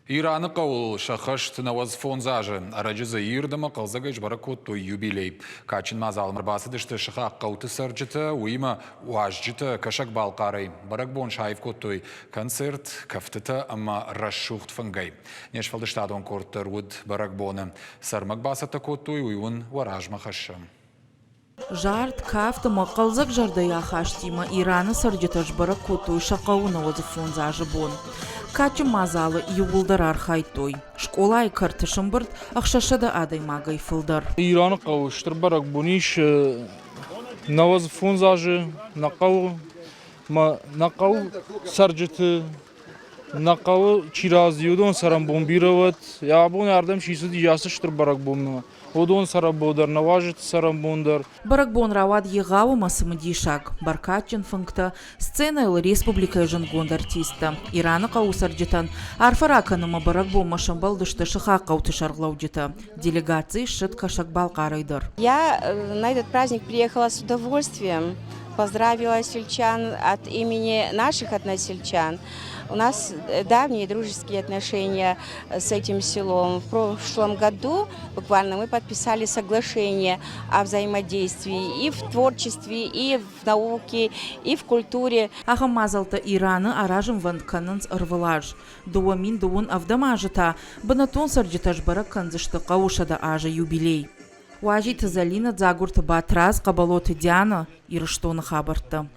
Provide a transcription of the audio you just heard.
Ираны хъӕуыл сӕххӕст 95 азы. Ӕрӕджы дзы ирд ӕмӕ хъӕлдзӕгӕй сбӕрӕг кодтой юбилей. Кадджын мадзалмӕ ӕрбацыдысты сыхаг хъӕуты цӕрджытӕ, уыимӕ уазджытӕ Кӕсӕг-Балхъарӕй. Бӕрӕгбон саив кодтой концерт, кӕфтытӕ ӕмӕ рӕсугъд фынгӕй. Не сфӕлдыстадон къорд дӕр уыд бӕрӕгбоны. Цы ӕрмӕг бацӕттӕ кодтой, уый уын уӕ размӕ хӕссӕм. Зард, кафт ӕмӕ хъӕлдзӕг зӕрдӕйы ахастимӕ Ираны цӕрджытӕ сбӕрӕг кодтой сӕ хъӕуы 95 азы бон. Кадджын мадзалы иууылдӕр архайдтой. Скъолайы кӕрты сӕмбырд 600 адӕймагӕй фылдӕр. Ираны хъӕуы стыр бӕрӕгбон ис 95 азы нӕ хъӕуы нӕ хъӕуы цӕрджыты нӕ хъӕуы чи рӕзти, уыдон цӕрӕнбон бирӕ уӕд. Йӕ абон ардӕм чи цыди ацы стыр бӕрӕгбонмӕ, уыдон цӕрӕнбон дӕр, нӕ уазджыты цӕрӕнбон дӕр. Бӕрӕгбон рауад егъау ӕмӕ цымыдисаг. Бӕркадджын фынгтӕ, сценӕйыл республикӕйы зындгонд артисттӕ. Ираны хъӕуы цӕрджытӕн арфӕ ракӕнынмӕ бӕрӕгбонмӕ сӕмбӕлдысты сыхаг хъӕуты сӕргълӕуджытӕ. Делегаци ссыд Кӕсӕг-Балхъарӕй дӕр. Я на этот праздник приехала с удовольствием. Поздравила сельчан от имени наших односельчан. У нас давние дружеские отношения с этим селом. В прошлом году буквально мы подписали соглашение о взаимодействии и в творчестве, и в науке, и в культуре. Ахӕм мадзӕлттӕ Ираны аразынвӕнд кӕнынц ӕрвылаз. 2027 азы та бынӕттон цӕрджытӕ сбӕрӕг кӕндзысты хъӕуы 100 азы юбилей. Уазиты Зӕлинӕ, Дзагуырты Батрадз, Хъӕбӕлоты Диана, Ирыстоны хабӕрттӕ.